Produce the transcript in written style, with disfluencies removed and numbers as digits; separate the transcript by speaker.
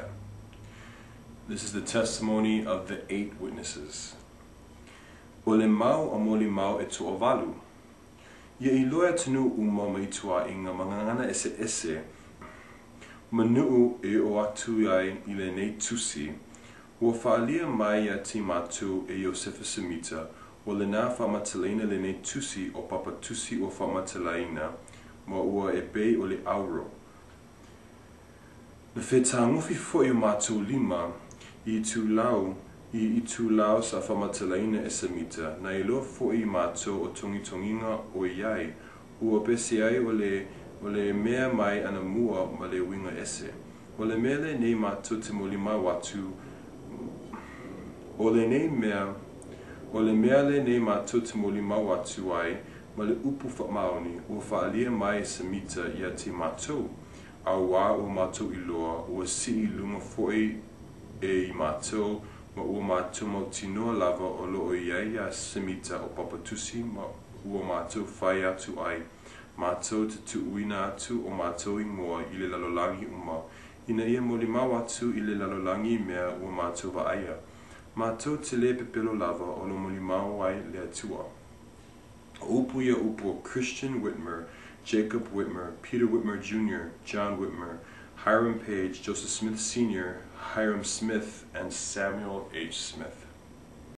Speaker 1: 10. This is the testimony of the eight witnesses. O le mau a molimau e toavalu. Ia iloa e atunuu uma ma ituaiga ma gagana eseese ma nuu e oo atu ai i lenei tusi, ua faaalia mai ia te matou e Iosefa Semita, ua lena faamatalaina lenei tusi o papa tusi ua faamatalaina ma ua e pei o le auro. Na fetagofi foi o matou lima i itulau i itulau sa faamatalaina e Semita, na iloa foi e matou o togitogiga o i ai, ua pese ai o le o le mea mai anamua ma le uiga ese. O le mea lenei matou te molimau atu, o lenei mea, o le mea lenei matou te molimau atu ai ma le upu faamaoni, ua faaalia mai e Semita ia te matou, auā ua matou iloa, ua sii i luga foi e i matou, ma ua matou mautinoa lava o lo o i ai iā Semita o papa tusi ma ua matou fai atu ai, matou te tuuina atu o matou igoa i le lalolagi uma, ina ia molimau atu i le lalolagi i mea ua matou vaaia. Matou te le pepelo lava o lo molimau ai le Atua. O upu ia upu o Christian Whitmer, Jacob Whitmer, Peter Whitmer Jr., John Whitmer, Hiram Page, Joseph Smith Sr., Hyrum Smith, and Samuel H. Smith.